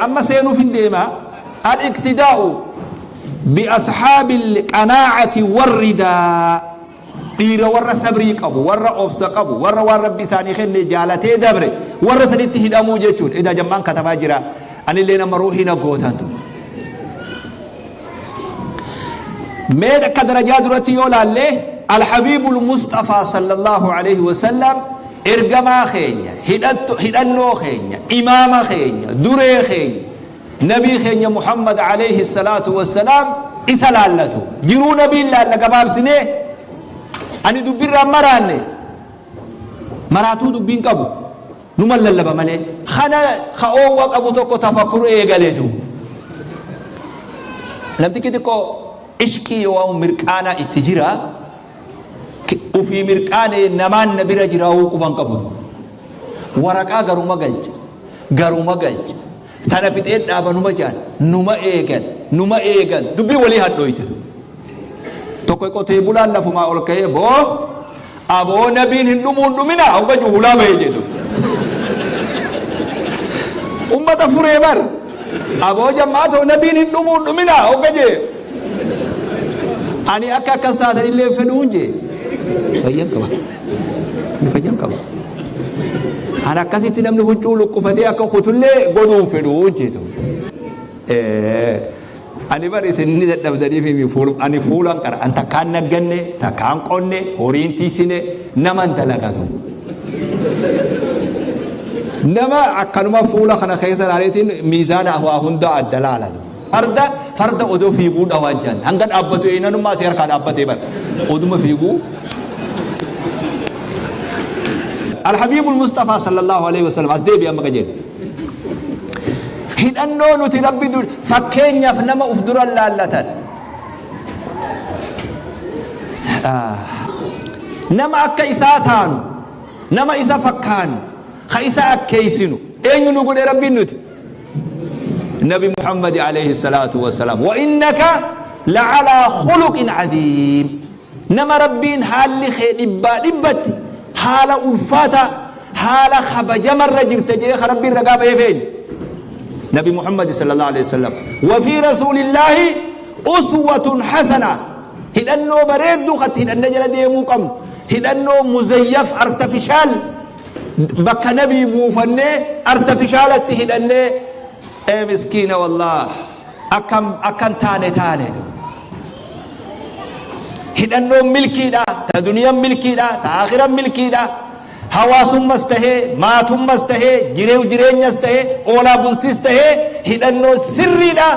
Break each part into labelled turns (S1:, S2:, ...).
S1: Amma seenuuf hin deema. Al-iqtidaa'u bi ashaabil qanaa'ati warridaa. Dhiira warra sabrii qabu, warra obsa qabu, warra waan Rabbi isaanii kenne jaalatee dabre, warra sanitti hidhamuu jechuudha. Edaa jam'aan katabaa jira. Anillee nama ruuhii na gootan tu. Mee akka darajaa duratti yoo laalle Alhabiibul Musxafaa sallallahu alaihi wasallam ergamaa keenya, hidhannoo keenya, imaama keenya, duree keenya, nabii keenya Muhammad alayhi salaatu wassalaam isa laallatu. Jiruu nabiin laalla gabaabsinee ani dubbirraan maraanne maraatuu dubbiin qabu numan lallaba malee. Kana ka oowwa qabu tokko tafakkur eegaletu. Namtichi xiqqoo ishqii yoo mirqaanaa itti jira ufii mirqaanee namaan na bira jiraawuu quban qabu. Waraqaa garuma galcha garuma galcha tana fixeen dhaaba numa jaan numa eegan numa eegan dubbii walii hadhooyte. Tokko qotee bulaan lafumaa ol ka'ee boo aboo nabiin hin dhumuun dhumina hogga juhulaa bahee jedhu. Ummata furee bar aboo jammaatoo nabiin hin dhumuun dhumina hogga jee. Ani akka akkas taatan illee fedhuun jee. Fayyan qaba. Ani fayyan qaba. Ani akkasitti namni huccuu luqqufatee akka kutullee godhuun fedhuun jeetu. Ani bar isin ni dadhabdaniif himi fuul ani fuulan qara an takkaan nagganne takkaan qonne horiin tiisine naman dalagatu. Nama akkanuma fuula kana keessa laaleetiin miizaana waa hunda adda laalatu. Farda farda odoo fiiguu dhawaa jaan hanga dhaabbatu eenanummaa si harkaa dhaabbatee bar oduma fiiguu. Alhabiibul Mustafaa sallallahu alaihi wasallam as deebi'e amma qajeele. Hidhannoo nuti Rabbi dur fakkeenyaaf nama uf dura laallatan. Nama akka isaa taanu, nama isa fakkaannu, ka isa akkeessinu eenyu nu godhe Rabbiin nuti? Nabi Muhammad alayhi salaatu wassalaam. Wa innaka la'alaa khuluqin cadiim. Nama Rabbiin haalli kee dhibbaa dhibbatti haala ulfaataa, haala kabajamarra jirta jedhee ka Rabbiin ragaa baheef eenyu? Nabi Muhammad sallallahu alaihi wasallam. Wa fi rasuulillaahi uswatun hasana. Hidhannoo bareedduu katti hidhannee jala deemuu qabnu. Hidhannoo muzayyaf artifishaal bakka nabii buufannee artifishaalatti hidhannee ee miskiina wallaah akkam akkan taane taane. Hidhannoon milkiidha, ta duniyaan milkiidha, ta akhiran milkiidha. Hawaasummas tahee, maatummas tahee, jireew jireenyas tahee, oolaa bultis tahee hidhannoo sirriidha.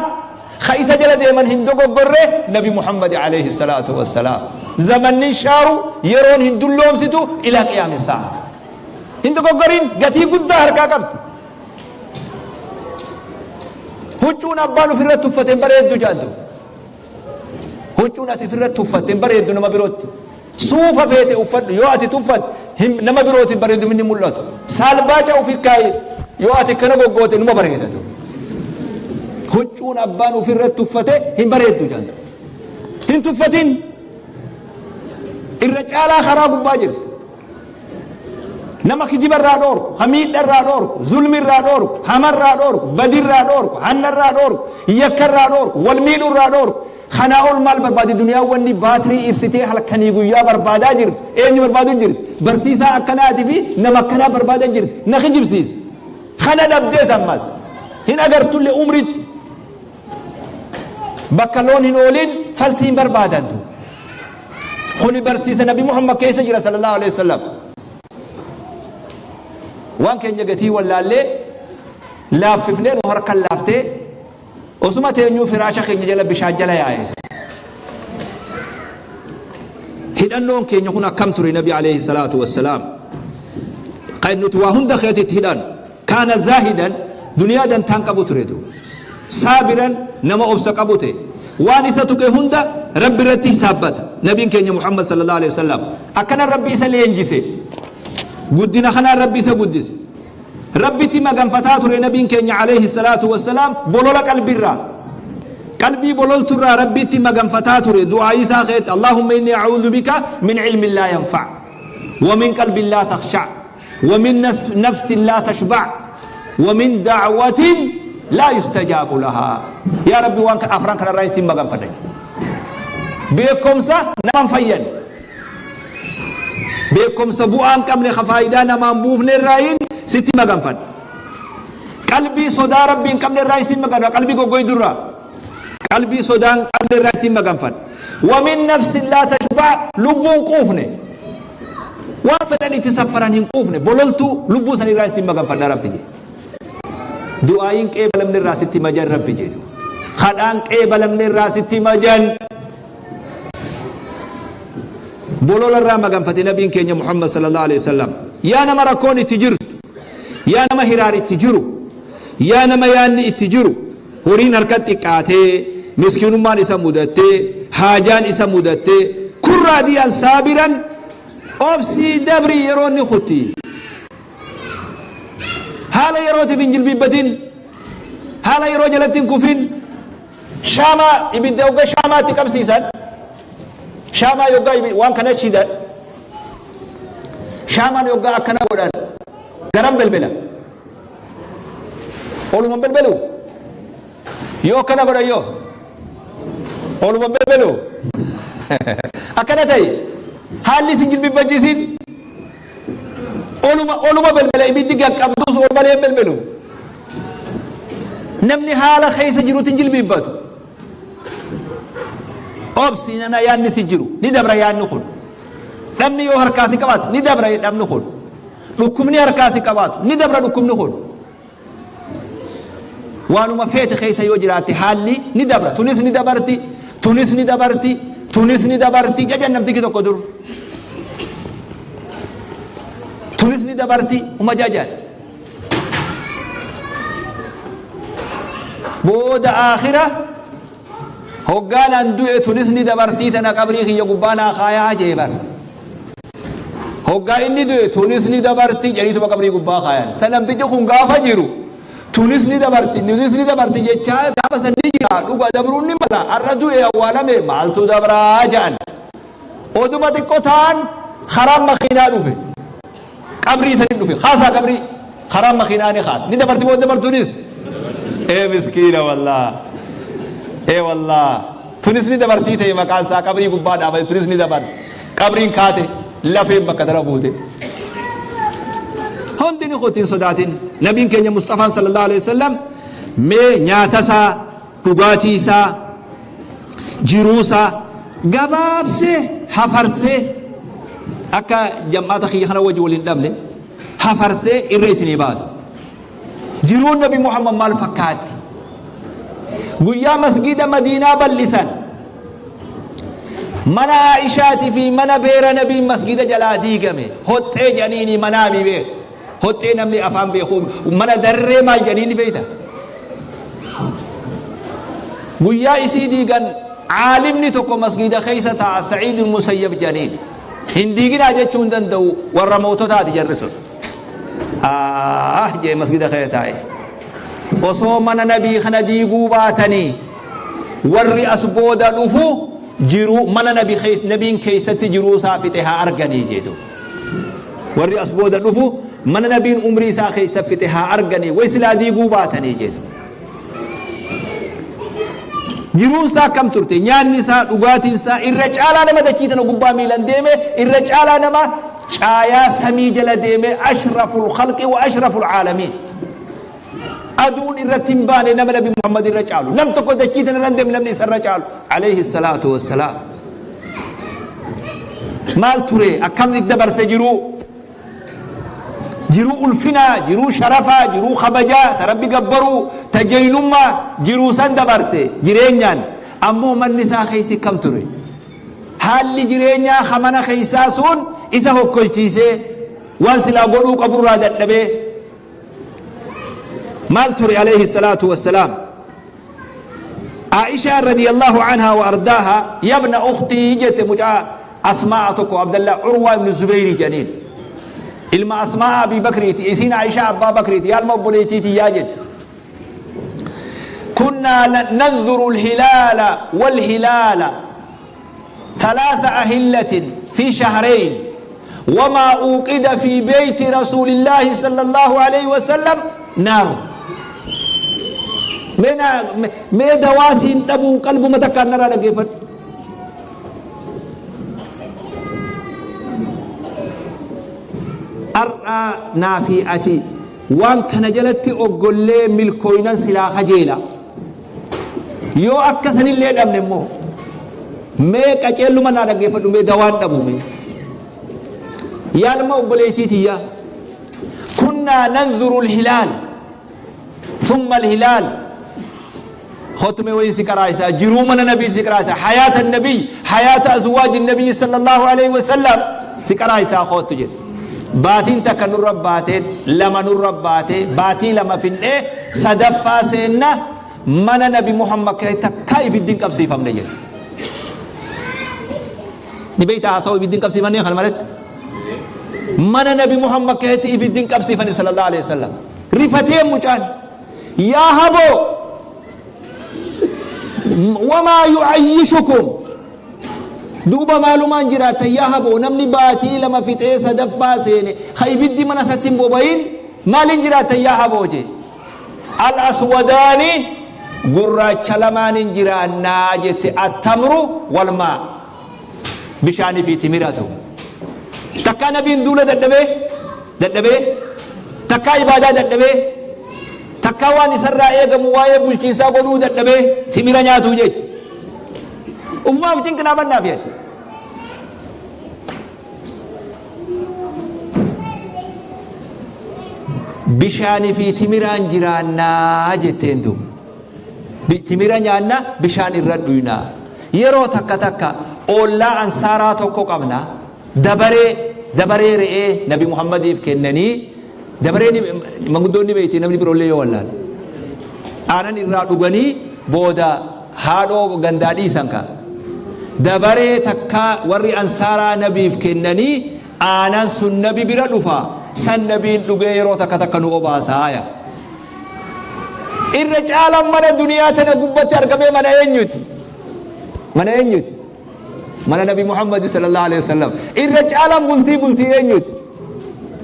S1: Ka isa jala deeman hin dogoggorre Nabi Muhammad alayhi salaatu wassalaam. Zamanni shaaru yeroon hin dulloomsitu ilaa qiyaami sa'a. Hin dogoggorin, gatii guddaa harkaa qabdi. Huccuun abbaan ofirratti uffate hin bareeddu jaaddu. Huccuun ati ofirratti uffatte hin bareeddu nama birootti. Suufa feete uffadhu yoo ati tuffatte nama birootti hin bareedu inni mul'atu. Saalbaaca ofi kaayi yoo ati kana goggoote numa bareedatu. Huccuun abbaan ofirratti uffate hin bareeddu jaaddu. Hin tuffatin. Irra caalaa karaa gubbaa jirti. Nama kijiba irraa dhoorku, ka miidha irraa dhoorku, zulmi irraa dhoorku, hama irraa dhoorku, badi irraa dhoorku, hanna irraa dhoorku, yakka irraa dhoorku, wal miidhu irraa dhoorku. Kanaa ol maal barbaadi duniyaan? Wanni baatirii ibsitee halkanii guyyaa barbaadaa jirti. Eenyu barbaadu jirti? Barsiisaa akkanaatii fi nama akkanaa barbaadaa jirti. Na kijibsiisa. Kana dhabdees ammas hin agartullee umritti. Bakka loon hin oolin faltii hin barbaadantu. Kuni barsiisa Nabi Muhammad keessa jira sallallahu alaihi wasallam. Waan keenya gatii wallaallee laaffifnee nu harkan laaftee osuma teenyuu firaasha keenya jala bishaan jala yaa'e. Hidhannoon keenya kun akkam ture Nabi alayhi salaatu wassalaam? Kan nuti waa hunda keetitti hidhan. Kaana zaahidan, duniyaa dantaan qabu ture duuba. Saabiran, nama obsa qabu ta'e. Waan isa tuqe hunda Rabbi irratti hisaabbata. Nabiin keenya Muhammad sallallahu alaihi wasallam akkana Rabbi isa leenjise. Guddina kanaan Rabbi isa guddise. Rabbitti maganfataa ture nabiin keenya alayhi salaatu wassalaam bolola qalbirraa. Qalbii bololturraa Rabbitti maganfataa ture du'aa isaa keetti Allahumma inni a'uudhu bika min ilmin laa yanfa' wa min qalbin laa takhsha' wa min nafsin laa tashba' wa min da'watin laa yustajaabu lahaa. Yaa Rabbi, waan afran kanarraa isin maganfadha jedhe. Beekumsa nama hin fayyanne, beekumsa bu'aa hin qabne, ka faayidaa namaan buufne irraayin sitti maganfadha. Qalbii sodaa Rabbii hin qabne irraa isin maganfadha. Qalbii goggoydu irraa, qalbii sodaa hin qabne irraa isin maganfadha. Wa min nafsin laa tashba', lubbuun quufne, waan fedhan itti saffaran hin quufne, bololtuu lubbuu san irraa isin maganfadha Rabbi jedhe. Du'aayin qeebalamne irraa sitti majan Rabbi jedhu. Kadhaan qeebalamne irraa sitti majan. Bolola irraa maganfate nabiin keenya Muhammad sallallahu alaihi wasallam. Yaa nama rakkoon itti jirtu, yaa nama hiraar itti jiru, yaa nama yaanni itti jiru, horiin harka xiqqaatee, miskiinummaan isa mudattee, haajaan isa mudattee, kun raadiyaan saabiran, obsii dabri, yeroo inni kutti. Haala yerootiif hin jilbiibbatin, haala yeroo jalatti hin kufin. Shaamaa ibidda yogga shaamaatti qabsiisan, shaamaa yoggaa waan kana shidan, shaamaan yoggaa akkana godhan garam belbela? Oluma belbelu. Yoo akkana godhan, yoo oluma belbelu. Akkana ta'e, haalli isin jilbiibbachiisin, oluma oluma belbela. Ibiddi gaqqabdus ol malee hin belbelu. Namni haala keessa jirutti hin jilbiibbatu. Obsi nana, yaadni si jiru ni dabra. Yaadni kun, dhabni yoo harkaa si qabaatu ni dabra dhabni kun. Dhukkubni harkaa si qabaatu ni dabra dhukkubni kun. Waanuma feete keessa yoo jiraatte, haalli ni dabra. Tunis ni dabarti, tunis ni dabarti, tunis ni dabarti jajan namtichi tokko dur. Tunis ni dabarti uma jajan. Booda aakhira hoggaan an du'e, tunis ni dabartii tana qabrii kiyya gubbaa naa kaayaa jee bar. Hoggaa inni du'e, tunis ni dabarti jedhiituma qabrii gubbaa kaayan. San namtichi kun gaafa jiru tunis ni dabarti, tunis ni dabarti jechaa gaafa san ni jira. Dhuga, dabruun ni mala. Har'a du'e, awwaalame, maaltu dabraa jedhan. Oduma xiqqoo ta'an, karaan makiinaa dhufe. Qabrii sanii dhufe. Kaasaa qabrii. Karaan makiinaa ni kaasa. Ni dabarti moo dabartuunis? Ee miskiina wallaa. Ee wallaa. Tunis ni dabartii ta'e maqaan isaa qabrii gubbaa dhaabate, tunis ni dabarti. Qabriin kaate, lafeen bakka tana buute. Hundi ni kutti, hin sodaatin. Nabiin keenya Mustafaan sallallahu alaihi wasallam mee nyaata isaa, dhugaatii isaa, jiruu isaa gabaabsee hafarsee, akka jam'aata kiyya kana wajji waliin dhabne, hafarsee irra isinii baatu. Jiruun Nabi Muhammad maal fakkaatti? Guyyaa masgida Madiinaa bal'isan, mana Aishaati fi mana beera Nabiin masgida jalaa diigame hoxxee jedhaniini manaami beek. Hoxxee namni afaan beeku mana darree maal jedhaniini beeyta? Guyyaa isii diigan, caalimni tokko masgida keessa taa'a, Sa'iid Musayyab jedhaniin. Hin diiginaa jechuu hin danda'u, warra moototaati jarri sun. Ah jee, masgida keessa taa'e. Osoo mana Nabii kana diiguu baatanii, warri as booda dhufu jiru mana Nabiin keessatti jiruu isaa fixe haa arganii jedhu. Warri as booda dhufu mana Nabiin umrii isaa keessa fixe haa arganii, way silaa diiguu baatanii jedhu. Jiruun isaa akkam turte? Nyaanni isaa, dhugaatiin isaa, irra caalaa nama dachii tana gubbaa miilan deeme, irra caalaa nama caayaa samii jala deeme, ashraful khalqi wa ashraful caalamiin. Aduun irratti hin baane nama Nabi Muhammad irra caalu. Nam tokko dachii tana irra hin deemne namni isa irra caalu. Alayhi salaatu wassalaam. Maal ture? Akkamitti dabarse jiruu? Jiruu ulfinaa, jiruu sharafaa, jiruu kabajaa, ta Rabbi gabbaruu, ta jeynummaa, jiruu san dabarse jireenyaan. Ammoo manni isaa keessi akkam ture? Haalli jireenyaa ka mana keessaa sun isa hokkolchiisee, waan silaa godhuu qaburraa dadhabee maal ture alayhi salaatu wassalaam? Aishaa radiyallahu anhaa wa ardaaha, yabna ukhtii jette, mucaa Asmaa'a tokko, Abdallah Urwaa ibn Zubeyri jedhaniin. Ilma Asmaa'a Abii Bakriiti, isiin Aishaa Abbaa Bakriiti, yaa ilma obboleettiiti yaa jette. كنا ننظر الهلال والهلال ثلاث أهلة في شهرين وما أوقد في بيت رسول الله صلى الله عليه وسلم نار. Mee naa mee dawaa siin dhabuu qalbuma takkaan narraa dhaggeeffadhu. Har'a naa fi ati waan kana jalatti oggollee milkooynan silaa kajeela. Yoo akka sanillee dhabne immoo mee qaceelluma naa dhaggeeffadhu mee dawaan dhabu mee. Yaa ilma obboleettii tiyyaa kunnaa nanzuru alhilaal thumma alhilaal kottu mee wayii si qaraaysaa jiruu mana nabii si qaraaysaa hayaata nabiy hayaata azwaaji nabiy sallallahu alaihi wasallam si qaraaysaa kottu jedhe baatiin takka nurra baatee lama nurra baatee baatii lama fin'ee sadaffaa seenna mana nabi muhammad kee takkaa ibiddi hin qabsiifamne jedhe. Ni beektaa haasawaa ibiddi hin qabsiifannee kana malatti? Mana Nabi Muhammad keessatti ibiddi hin qabsiifanne sallallahu alaihi wasallam. Rifatee mucaan yaa haboo wamaa yu'ayyishukum duuba maalumaan jiraattan yaa haboo namni baatii lama fixee sadaffaa seene ka ibiddi mana isatti hin bobayin maaliin jiraattan yaa haboo jee. Al aswadaani gurraacha lamaanin jiraannaa jette attamru wal maa bishaanii fi timiratu. Takkaa nabiin duula dadhabee dadhabee takkaa ibaadaa dadhabee takkaa waan isarraa eegamu waa'ee bulchiinsaa godhuu dadhabee timira nyaatuu jecha. Ufumaaf cinqinaa bannaa fi ati. Bishaani fi timiraan jiraannaa jetteen duuba. Timira nyaanna bishaan irra dhuyna. Yeroo takka takka oollaa ansaaraa tokko qabna. Dabaree dabaree re'ee Nabi Muhammadiif kennanii dabaree manguddoon ni beekti namni biroollee yoo wallaale. Aanan irraa dhuganii booda haadhoo gandaa dhiisan kaa. Dabaree takka warri ansaaraa nabiif kennanii aanan sun nabi bira dhufa san nabiin dhugee yeroo takka takka nu obaasa haya. Irra caalaan mana duniyaa tana gubbatti argamee mana eenyuti? Mana eenyuti? Mana Nabi Muhammad sallallahu alaihi wasallam. Irra caalaan bultii bultii eenyuti?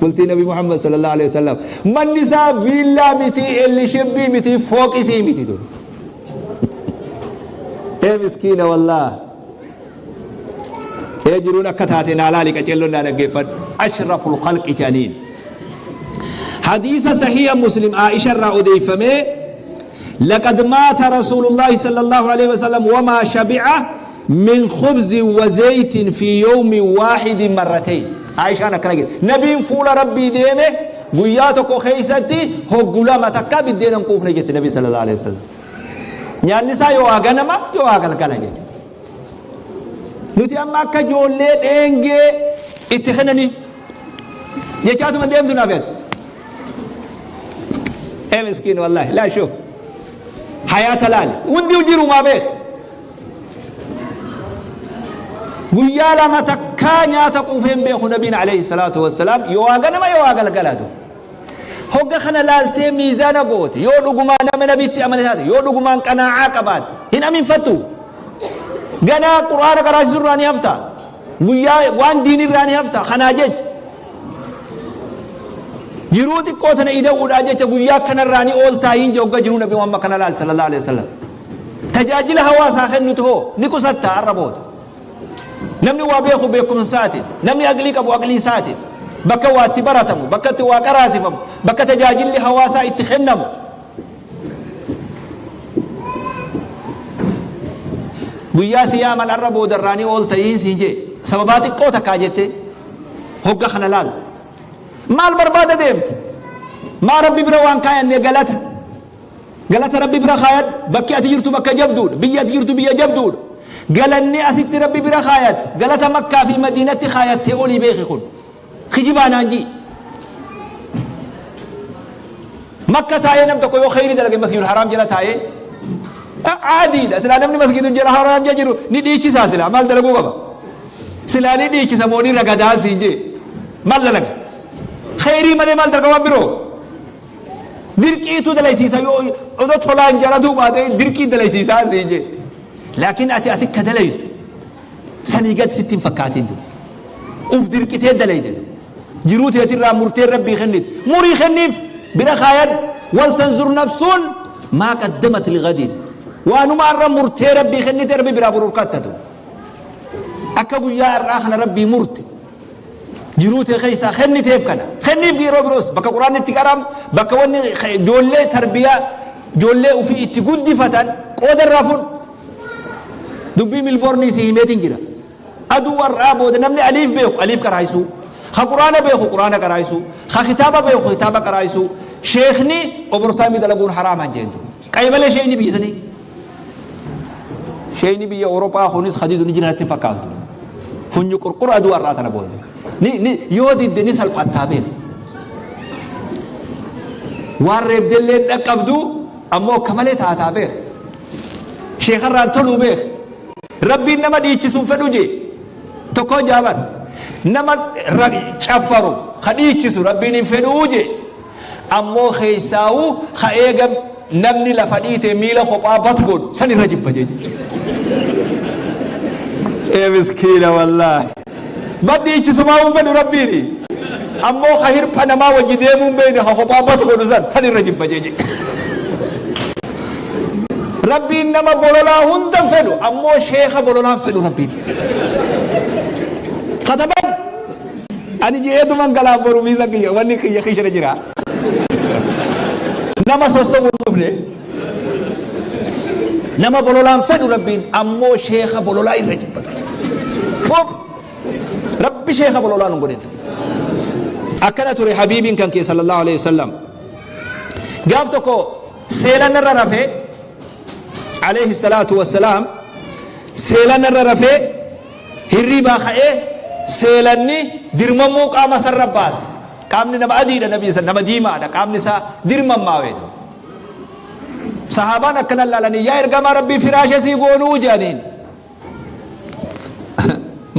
S1: Bultii Nabi Muhammad sallallahu alaihi wasallam. Manni isaa viillaa miti, ellishabbii miti, fooqisii miti dur. Ee miskiina wallaah. Ee jiruun akka taate naa laali qaceelloon naa dhaggeeffadhu. Ashraful khalqi jedhaniin. Hadiisa sahiha Muslim Aisha irraa odeeffamee laqad maata Rasuulullaahi sallallahu alaihi wasallam wamaa shabi'a min khubzin wa zaytin fi yawmin waahidin marratayn. Aishaan akkana jedhe. Nabiin fuula Rabbii deeme guyyaa tokko keessatti hoggu lama takkaa biddeena hin quufne jette Nabii sallallahu alaihi wasallam. Nyaanni isaa yoo haa ganama yoo haa galgala jedhe. Nuti amma akka ijoollee dheengee itti kennanii jechaatuma deemtu naaf yaadu. Ee miskiin wallaahi laa shuf hayaata laali hundi jirumaa beek. Guyyaa lama takkaa nyaata quufee hin beeku nabiin alayhi salaatu wassalaam yoo haa ganama yoo haa galgalaatu. Hogga kana laaltee miizaana goote yoo dhugumaan nama nabitti amane taate yoo dhugumaan qanaa'aa qabaatte hin aminfattu. Ganaa qur'aana qaraasisuu irraa ni hafta. Guyyaa waan diin irraa ni hafta. Kanaa jecha jiruu xiqqoo tana ida'uudhaa jecha guyyaa kanarraa ni ooltaa hin jee hogga jiruu nabi Muhammad kana laal sallallahu alaihi wasallam. Tajaajila hawaasaa kennutu hoo ni qusatta har'a booda. Namni waa beeku beekumsa isaatiin, namni aqlii qabu aqlii isaatiin, bakka waa itti baratamu, bakka itti waa qaraasifamu, bakka tajaajilli hawaasaa itti kennamu. Guyyaa si yaaman har'a booda irraa ni oolta iin siin jee sababaa xiqqoo takkaa jettee hogga kana laalte. Maal barbaada deemte? Maa Rabbi bira waan kaayanne galata. Galata Rabbi bira kaayadhu. Bakki ati jirtu bakka jabduudha. Biyyi ati jirtu biyya jabduudha. Galanni asitti Rabbi bira kaayatte galata Makkaa fi Madiinatti kaayattee olii beeki kun. Kijibaa naan ji'i. Makka taa'ee nam tokko yoo kheyrii dalage masjidul haraam jala taa'ee aadiidha. Silaa namni masjidul jala haraam jala jiru ni dhiichisaa silaa maal dalaguu qaba? Silaa ni dhiichisa moo ni ragadaa siin jee maal dalaga? Kheyrii malee maal dalaga waan biroo? Dirqiitu dalaysiisa yoo odoo tolaan jaalatuu baatee dirqii dalaysiisaa siin jee. Laakiin ati asi ka dalaydu sanii gad sitti hin fakkaatin du. Uf dirqitee dalayde du. Jiruu teetirraa murteen rabbii kennite. Murii kenniif bira kaayadhu. Wal tanzur nafsuun Maa qaddamat lighadin. Waanuma har'a murtee Rabbii kennite Rabbi biraa boru hirkattatu. Akka guyyaa har'aa kana Rabbii murte. Jiruu tee keessaa kenniteef kana. Kenniif yeroo biroos bakka quraanni itti qaramu bakka wanni ijoollee tarbiyaa ijoollee ofii itti guddifatan qooda irraa fudhu. Dubbii Milboornii si himeetiin jira. Aduu har'aa booda namni aliif beeku aliif qaraayisuu. Ka quraana beeku quraana qaraayisuu. Ka kitaaba beeku kitaaba qaraayisuu. Sheekni obortaayimii dalaguun haraamaan jeentu. Qaymalee sheekni biyya sanii. Sheekni biyya Awurooppaa kunis hadiidu ni jira natti hin fakkaatu. Funyu qurqura aduu har'aa tana booda. Ni, ni, yoo didde ni salphattaa beeku. Waan reebdellee hin dhaqqabdu ammoo akka malee taataa beeku. Sheekarraan toluu beeku. Rabbiin nama dhiichisu hin fedhu jee. Tokkoo jaaban. Nama caffaru ka dhiichisu Rabbiin hin fedhuu jee. Ammoo keessaawuu ka eega namni lafa dhiite miila kophaa bat godhu san irra jibba jee. Ee miskiina wallaahi. Bat dhiichisumaa hin fedhu Rabbiini. Ammoo ka hirpha namaa wajji deemuu hin beekne ka kophaa bat godhu san san irra jibba jee. Rabbiin nama bololaa hunda hin fedhu ammoo sheekha bololaa hin fedhu Rabbiin. Kataban ani je'eetuman galaa boru miisa kiyya wanni kiyya kishira jira. Nama sossobu hin dhufne. Nama bololaa hin fedhu Rabbiin ammoo sheekha bololaa irra jibbatu. Foof Rabbi sheekha bololaa nun godhin. Akkana ture habiibiin kan kee sallallahu alaihi wasallam. Gaaf tokko seelan irra rafee alayhi salaatu wassalaam seelan irra rafee hirriibaa ka'ee seelanni dirmamuu qaama isarra baase. Qaamni nama adiidha nabii san nama diimaadha qaamni isaa dirmammaawee. Sahaabaan akkana laalanii yaa ergamaa rabbii firaasha sii goonuu jedhaniin.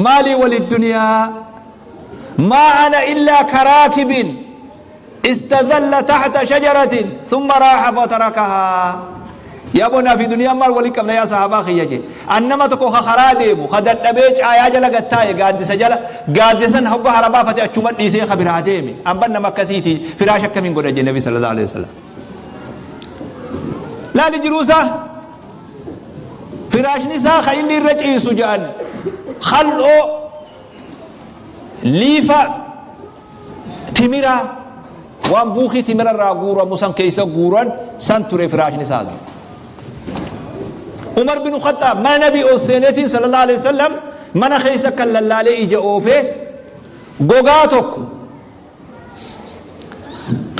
S1: Maalii wali duniyaa maa ana illaa karaakibin istazalla tahta shajaratin thumma raaha fatarakahaa yaa boo naa fi duniyaan maal waliin qabna yaa sahaabaa kiyya jee an nama tokko ka karaa deemu ka dadhabee caayaa jala gad taa'e gaaddisa jala gaaddisan hogga hara baafate achuma dhiisee ka biraa deeme an ban nama akkasiiti firaash akkamiin godha jee nabi sallallahu alaihi wasallam laali jiruusaa firaashni isaa ka inni irra ciisu jedhan kal'oo liifa timiraa waan buukii timira irraa guuramu san keessa guuran san ture firaashni isaa sun. Umar bin Khattaab mana Nabii ol seeneetiin sallallahu alaihi wasallam mana keessa kan lallaalee ija oofee gogaa tokko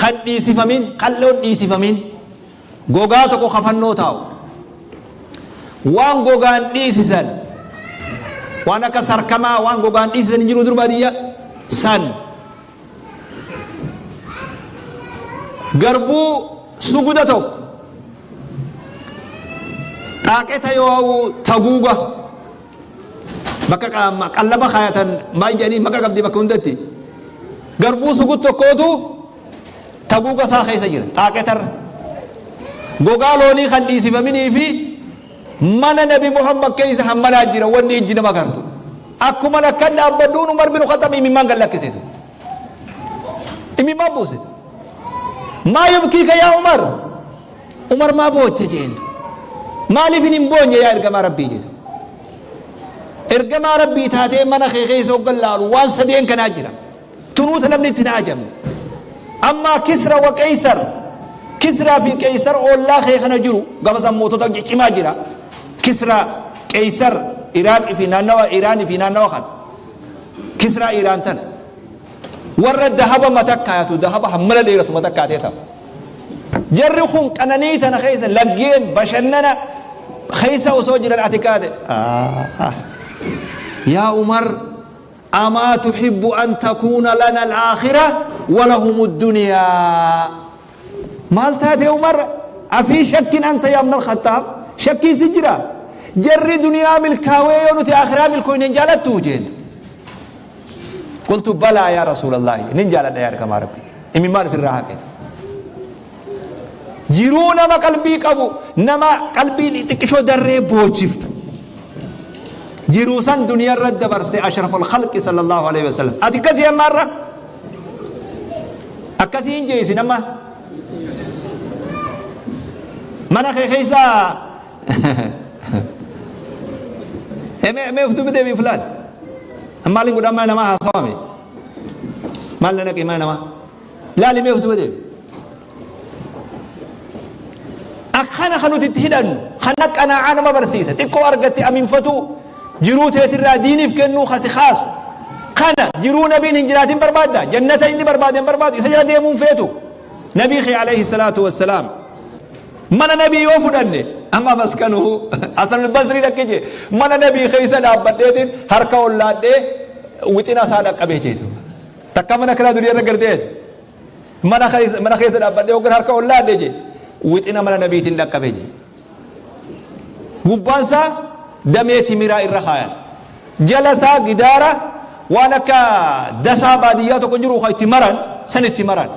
S1: kan dhiisifamin qal'oon dhiisifamin Gogaa tokko ka fannoo taa'u. Waan gogaan dhiisisan waan akka sarkamaa waan gogaan dhiisisan hin jiru dur baadiyyaa san. Garbuu suguda tokko xaaqeta yoo taguuga bakka qallaba kaayatan maal jedhanii maqa qabdi bakka hundatti garbuu sugud tokkootu Taguuga isaa keessa jira, xaaqetarra. Gogaa loonii kan dhiisifaminii fi mana Nabi Muhammad keessa hammanaa jira wanni ijji nama gartu. Akkuman akkan dhaabbadhuun Umar bin Khaxxab imimmaan gad lakkise. Imimmaan buuse. Maa yubkiika yaa Umar? Umar maa boocha jeen. Maaliif hin boonye yaa ergamaa Rabbii jedhe. Ergamaa Rabbii taatee mana kee keessa hoggan laalu waan sadeen kanaa jira. Tunuu ta namni itti hin haajamne. Ammaa Kisra wa Qeysar. Kisraa fi Qeysar oollaa kee kana jiru gama san mootota ciccimaa jira. Kisra, Qeysar, Iraaqii fi naannawa Iraanii fi naannawa kana. Kisraa Iraan tana. Warra dahaba mata kaayatu dahaba hammana dheeratu mata kaatee ta'a. Jarri kun qananii tana keessa laggeen bashannana keessa osoo jiran ati kaate. Yaa Umar Amaa tuhibbu an takuuna lana al-aakhira wa lahumu ad-duniyaa. Maal taate Umar? Afii shakkin anta yaa ibn al-Khattaab? Shakkiin si jira? Jarri duniyaa milkaawee yoo nuti aakhiraa milkooyne hin jaalattuu jeen. Qultu balaa yaa Rasuulallaahi nin jaaladha yaa ergamaa Rabbii. Imimmaan ofirraa haqe. Jiruu nama qalbii qabu nama qalbii xixiqqishoo darree boochiftu. Jiruu san duniyaa irra dabarse ashraful khalqi sallallahu alaihi wasallam. Ati akkasii amma irra akkasii hin jeesin amma. Mana kee keessa mee mee of duuba deebi'i fulaan. Maaliin godhaa mana namaa haasawame? Maal na naqee mana namaa? Laali mee of duuba deebi. Akkana kan nuti itti hidhannu kana qanaa'aa nama barsiisa. Xiqqoo argatte aminfatuu jiruu teetirraa diiniif kennuu kasi kaasu. Kana jiruu nabiin hin jiraatin barbaadda. Jannata inni barbaade hin barbaadu. Isa jala deemuun feetu. Nabii kee alayhi salaatu wassalaam. Mana nabii yoo fudhanne amma maskanuhu Hasan al-Basri dhaqqe jee mana nabii keessa dhaabbadheetiin harka ollaadhee wixina isaa dhaqqabee jeetu. Takka mana kanaa durii irra gartee mana keessa mana keessa dhaabbadhee hoggan harka ollaadhe jee wixina mana nabiitiin dhaqqabee jee. Gubbaan isaa damee timiraa irra kaayan. Jala isaa gidaara waan akka dasaa baadiyyaa tokko jiru kan itti maran san itti maran.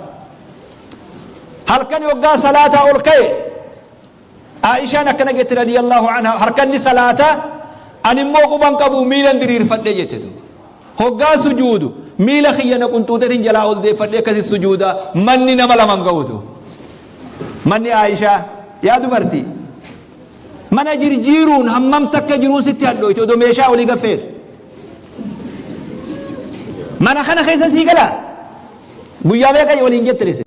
S1: Halkan yoggaa salaataa ol ka'e Aishaan akkana jette radiyallahu anha harkanni salaataa ani immoo quban qabu miilan diriirfadhe jette duuba. Hoggaa sujuudu miila kiyya na qunxuutetin jalaa ol deeffadhe akkasi sujuuda manni nama laman ga'utu. Manni Aishaa yaa dubartii mana jirjiiruun hammam takka jiruun sitti hadhooyte odoo meeshaa olii gaffeetu. Mana kana keessa sii galaa? Guyyaa meeqa waliin jettan isin?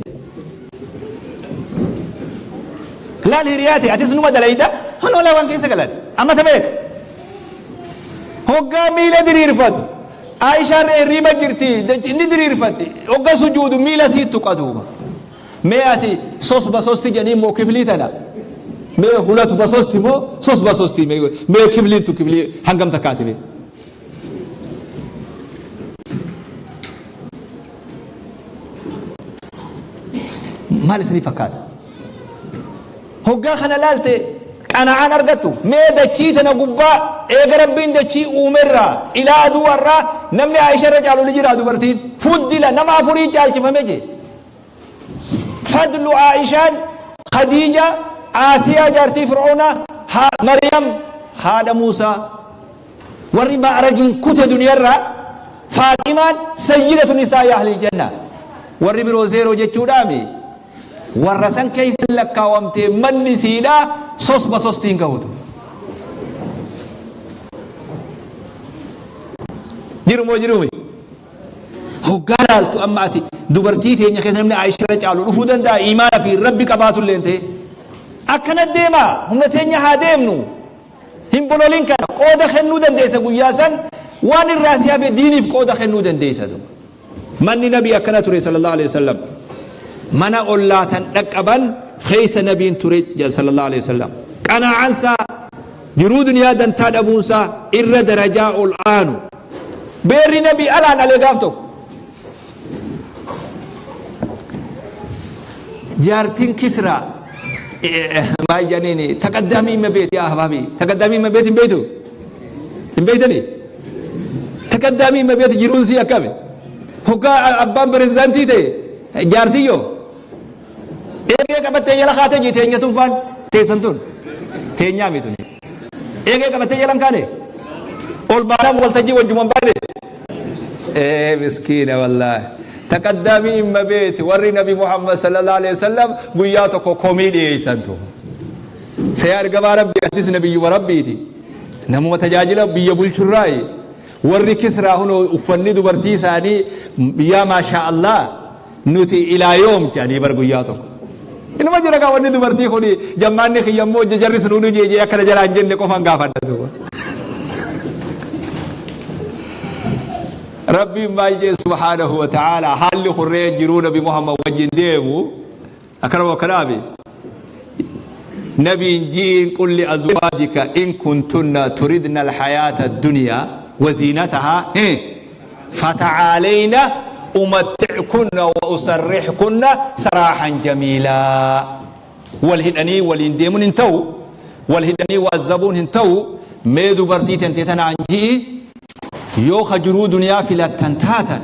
S1: Laal hiriyaa ta'e atis numa dalayda hanoo waan keessa galan amma ta meeqa? Hoggaa miila diriirfatu Aishaan hirriiba jirti inni diriirfatti hogga sujuudu miila sii tuqa duuba. Mee ati sos basosti jedhanii immoo kiflii tana mee hulat basosti moo sos basosti mee kifliin tu kiflii hangam takkaati mee? Maal isinii fakkaata? Hoggaa kana laalte qana'aan argattu mee dachii tana gubbaa eega rabbiin dachii uumerraa ilaa aduu har'aa namni Aisha irra caalu ni jira dubartiin fuddila nama afurii caalchifame jee. Fadlu Aishaan Khadiija Aasiyaa jaartii Fir'oonaa Maryam haadha Muusaa Warri ma'ragiin kute duniyarraa Faaximaan sayyidatu nisaa'i ahlil janna. Warri biroo zeeroo jechuudhaami. Warra san keessa lakkaawamtee manni isiidhaa sos basostiin gahutu. Jiru moo jirumi? Hoggaa laaltu amma ati dubartii teenya keessa namni Aayisha irra caalu dhufuu danda'a imaana fi rabbi qabaatu illee ta'e. Akkana deemaa humna teenya haa deemnu. Hin bololin kana qooda kennuu dandeessa guyyaa san waan irraa si hafe diiniif qooda kennuu dandeessa duuba. Manni nabii akkana ture sallallahu alaihi wasallam. Mana ollaa tan dhaqqaban keessa nabiin ture sallallahu alaihi wasallam. Qanaa'ansaa jiruu duniyaa dantaa dhabuunsaa irra darajaa ol aanu. Beerri nabii alaan alee gaaf tokko. Jaartiin Kisraa maal jedhaniini taqaddaamii himma beeti yaa ahbaabii taqaddaamii himma beeti hin beeytu hin beeytanii taqaddaamii himma beeti jiruun sii akkami hoggaa abbaan pirezidaantii ta'e jaartiyyoo eegee qabattee jala kaatee jii teenya tun faan teessan tun teenyaa mi tuni eegee qabattee jalan kaane ol baanaan waltajjii wajjuman baane Ee miskiina wallaahi. Taqaddaamii imma beeti warri nabi Muhammad sallallahu alaihi wasallam guyyaa tokko komii dhiyeessan tu. Sayaa ergamaa rabbi atis nabiyyuma rabbiiti. Namuma tajaajila biyya bulchurraayi. Warri kisraa hunoo uffanni dubartii isaanii yaa maashaa Allah nuti ilaa yoom jedhanii bar guyyaa tokko. Inuma jira gaa wanni dubartii kuni jammaanni kiyya immoo jarri sun nu jeejee akkana jalaan jenne qofaan gaafadha duuba. Rabbiin maal jee subhaanahu wa ta'ala haalli kurree jiruu nabi Muhammad wajjin deemu akkana wakkanaabi. Nabiin ji'iin qul li azwaajika in kuntunna turidna alhayaata addunyaa wa ziinatahaa fata'aalayna umatti'kunna wa usarrihkunna saraahan jamiilaa. Wal hidhanii waliin deemuun hin ta'u, wal hidhanii waazzabuun hin ta'u, mee dubartii tantee tanaan ji'i yoo ka jiruu duniyaa filattan taatan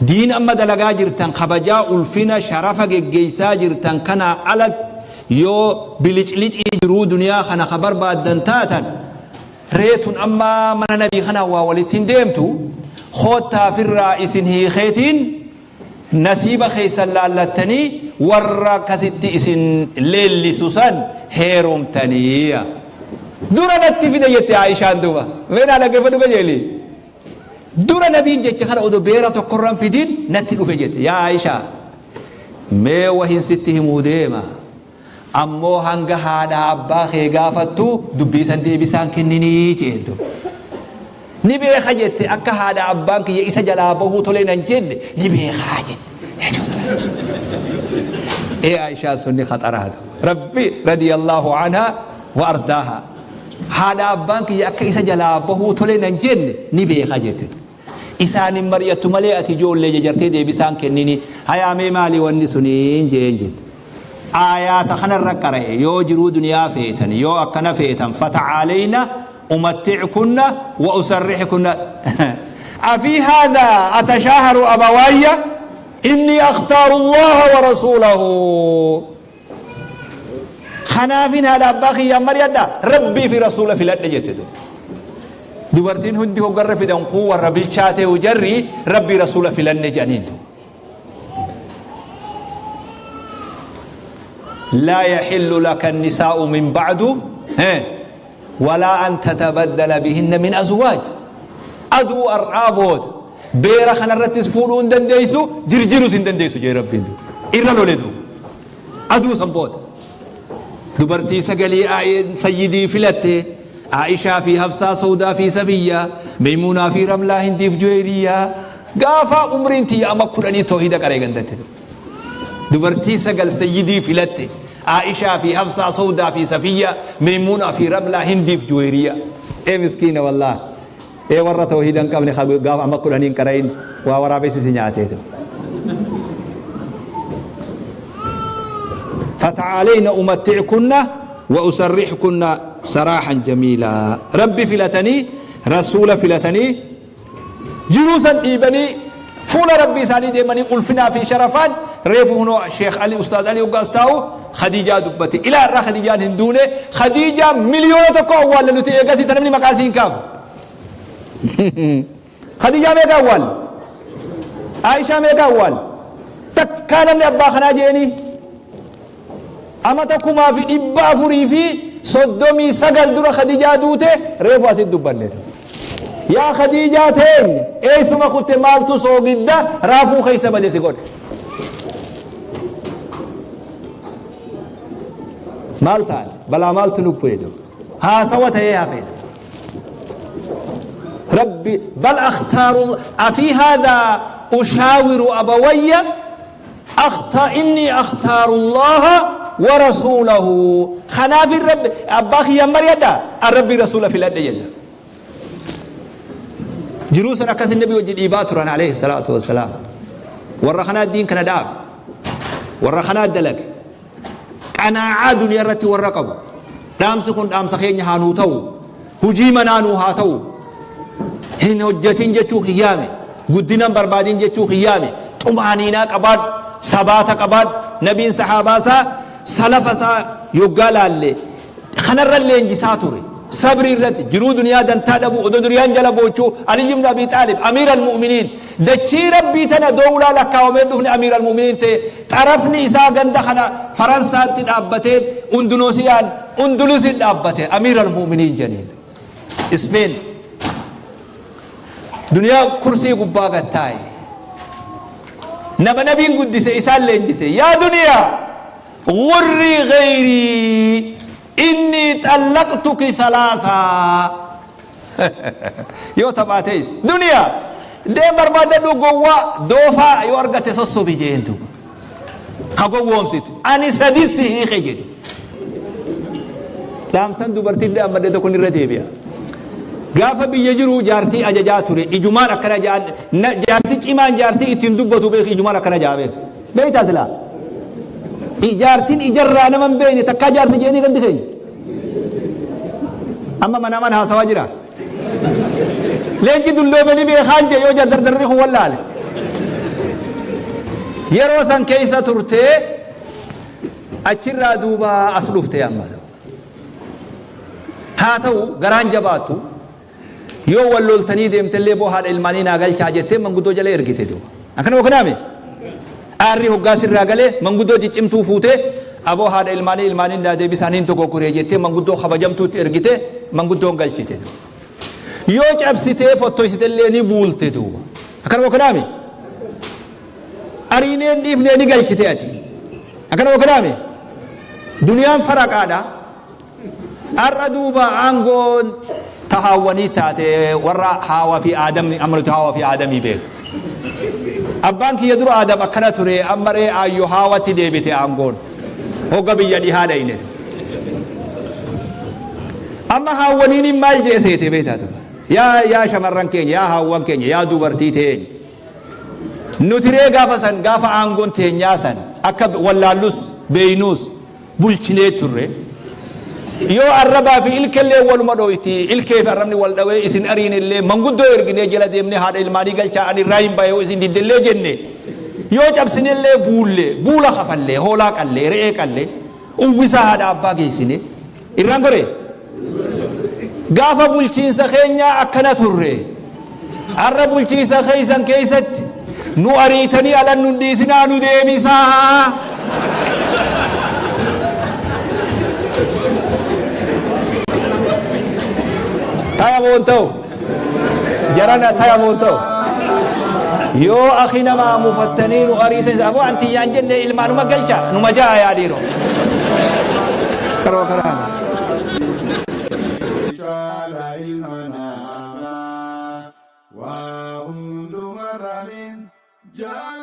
S1: Diin amma dalagaa jirtan kabajaa ulfina sharafa geggeessaa jirtan kanaa alatti yoo biliclicii jiruu duniyaa kana ka barbaaddan taatan ree tun amma mana nabii kanaan waa walitti hin deemtu koottaa firraa isin hiikeetiin nasiiba keessan laallattanii warra akkasitti isin leellisu san heerumtanii. Dura natti fide jette Aishaan duuba. Mee naa dhaggeeffadhu qajeeli. Dura nabiin jecha kana odoo beera tokkorra hin fidin natti dhufe jette. Yaa Aishaa mee wahin sitti himuu deema. Ammoo hanga haadhaa abbaa kee gaafattu dubbii san deebisaan kenninii jeen duuba. Ni beeka jette akka haadha abbaan kiyya isa jalaa bahuu tole nan jenne ni beekaa jette. Ee Aishaa sunni khaxaraatu. Rabbi radiyallahu anha wa ardaaha. Haadha abbaan kiyya akka isa jalaa bahuu tole nan jenne ni beeka jette. Isaan hin mari'attu malee ati ijoollee jajartee deebisaan kennini. Hayaa mee maali wanni suniin jeen jette. Aayaata kanarra qara'e yoo jiruu duniyaa feetan yoo akkana feetan fata'aaleyna umatti'kunna wa usarrihkunna afii haadha atashaaharu abawaayya inni akhtaaru allaha wa rasuulahu. Kanaafin haadha abbaa kiyyaan mari'adha rabbii fi rasuula filadhe jette duuba. Dubartiin hundi hoggarra fidan kun warra bilchaatee jarri rabbii rasuula filanne jedhaniin duuba. Laa yaxillu laka nisaa'u min ba'du walaa an tatabaddala bihinna min azwaaj. Aduu har'aa booda beera kanarrattis fuudhuu hin dandeessu jirjiruus hin dandeessu jee rabbiin duuba. Irra lole duuba. Aduu san booda. Dubartii sagalii sayyidii filatte Aishaa fi Hafsaa Sawdaa fi Safiyyaa Meymuunaa fi Ramlaa Hindiif Juweeriyyaa gaafa umriin tiyya amma kudhanii toohida qaree gandatti. Dubartii sagal sayyidii filatte Aishaa fi Hafsaa Sawdaa fi Safiyyaa Meymuunaa fi Ramlaa Hindiif Juweeriyyaa. Ee miskiina wallahi. Ee warra toohida hin qabne gaafa amma kudhanii hin qara'in waa waraabessi si nyaateetu. فتعالين أمتعكن وأسرحكن سراحا جميلا ربي فلتني رسول فلتني جروسا إيبني فول ربي ساني ديمني ألفنا في شرفان ريفو هنو شيخ علي أستاذ علي وقاستاو خديجة دبتي إلى الرا خديجة هندونة خديجة مليون تكو أول لنتي إيقاسي تنمني مقاسين كاف Khadiijaa meeqa awwaalle? Aishaa meeqa awwaalle? Takkaa namni abbaa kanaa jeeni amata 1439 dura Khadiijaa duute reefu asitti dubbanne. Yaa Khadiijaa teenya eessuma kutte maaltu soogidda raafuu keessa bade si godhe. Maal taane balaa maaltu nu bu'e haasawa ta'ee hafee. Rabbi bal akhtaaru afii haadha ushaawiru abawayya akhta inni akhtaaru Allaha wa rasuulahu kanaafin rabbi abbaa kiyyan mari'adha an rabbii rasuula filadhe jedha. Jiruu san akkas nabi wajji dhiibaa turan alayhi salaatu wassalaam. Warra kanaa diin kana dhaabe. Warra kanaa dalage. Qanaa'aa duniyaa irratti warra qabu. Dhaamsi kun dhaamsa keenya haa nuu ta'u. Hujii manaa nuu haa ta'u. Hin hojjetin jechuu kiyyaame. Guddina hin barbaadin jechuu kiyyaame. Xumaaniinaa qabaadhu. Sabaata qabaadhu. Nabiin sahaabaa isaa salafa isaa yoggaa laalle kanarra leenjisaa ture. Sabrii irratti jiruu duniyaa dantaa dhabuu odoo duniyaan jala boochuu Aliyyi ibn Abii Xaalib Amiir al-Mu'miniin dachii Rabbii tana dowlaa lakkaawamee dhufne Amiir al-Mu'miniin ta'e xarafni isaa ganda kana Faransaatti dhaabbatee Undunoosiyaan Undulusiin dhaabbate Amiir al-Mu'miniin janiin Ispeen duniyaa kursii gubbaa gad taa'e nama nabiin guddise isaan leenjise yaa duniyaa gurrii gayrii Innii xallaqtuki salaasaa yoo taphaatees duniyaa deem barbaadadhu gowwaa doofaa yoo argatte sossobi jeen duuba ka gowwoomsitu ani sadin si hiike jedhe dhaamsan dubartiin dhaammadhe tokko irra deebi'a. Gaafa biyya jiru jaartii ajajaa ture ijumaan akkana jaan jaarsi cimaan jaartii ittiin dubbatu beeku ijumaan akkana jaa beeku. Beektaa silaa? Jaartiin ijarraa nama hin beekne takkaa jaarti jeeni gandi keenya. Amma manaa mana haasawaa jira. Leenci dulloome ni beekaan jee yoo dardarri kun wallaale. Yeroo san keessa turtee achirraa duuba as dhufte amma. Haa ta'u garaan jabaattu Yoo wal loltanii deemtellee boo haadha ilmaanii naa galchaa jettee manguddoo jala ergite duuba. Akkana yookaan ame? Aarri hoggaa sirraa galee manguddoo ciccimtuu fuutee, aboo haadha ilmaanii ilmaaniin naa deebisaa niin dogoggoree jettee manguddoo kabajamtuutti ergite, manguddoon galchite. Yoo cabsitee fottoysitellee ni buulte duuba. Akkanuma kanaami? Ariinee hin dhiifnee ni galchite ati. Akkanuma kanaami? Duniyaan faraqaadha. Har'a duuba aangoon ta haawwanii taate, warra haawa fi aadamni amma nuti haawa fi aadamii beeku. Abbaan kiyya dura Aadam akkana ture, amma ree aayyo haawatti deebite aangoon. Hogga biyya dhihaa dhayne. Amma haawwaniin maal jee seete beektaa ture. Yaa shamarran keenya, yaa haawwan keenya, yaa dubartii teenya. Nuti ree gaafa san, gaafa aangoon teenyaa san, akka wallaallus beeynuus bulchinee turre. Yoo arrabaa fi ilkellee waluma dhooyti, ilkee fi arrabni wal dhawee isin ariinellee, manguddoo erginee jala deemnee haadha ilmaanii galchaa ani irraa hin bahe yoo isin diddellee jenne, yoo cabsinellee buulle, buula kafallee, hoolaa qallee, re'ee qallee, uwwisaa haadha abbaa geessine irraan gore. Gaafa bulchiinsa keenyaa akkana turre. Har'a bulchiinsa keessan keessatti nu ariitanii alan nun dhiisinaa, nu deebisaa. Taya moon ta'u. Jarana taya moon ta'u. Yoo akhi namaa mufattanii nu ariitan, aboo antiyyaan jenne ilmaanuma galcha numa ja'a yaa dhiiroo. Karoo karaa.
S2: Caala ilma namaa waa hundumarraanin jaalladha.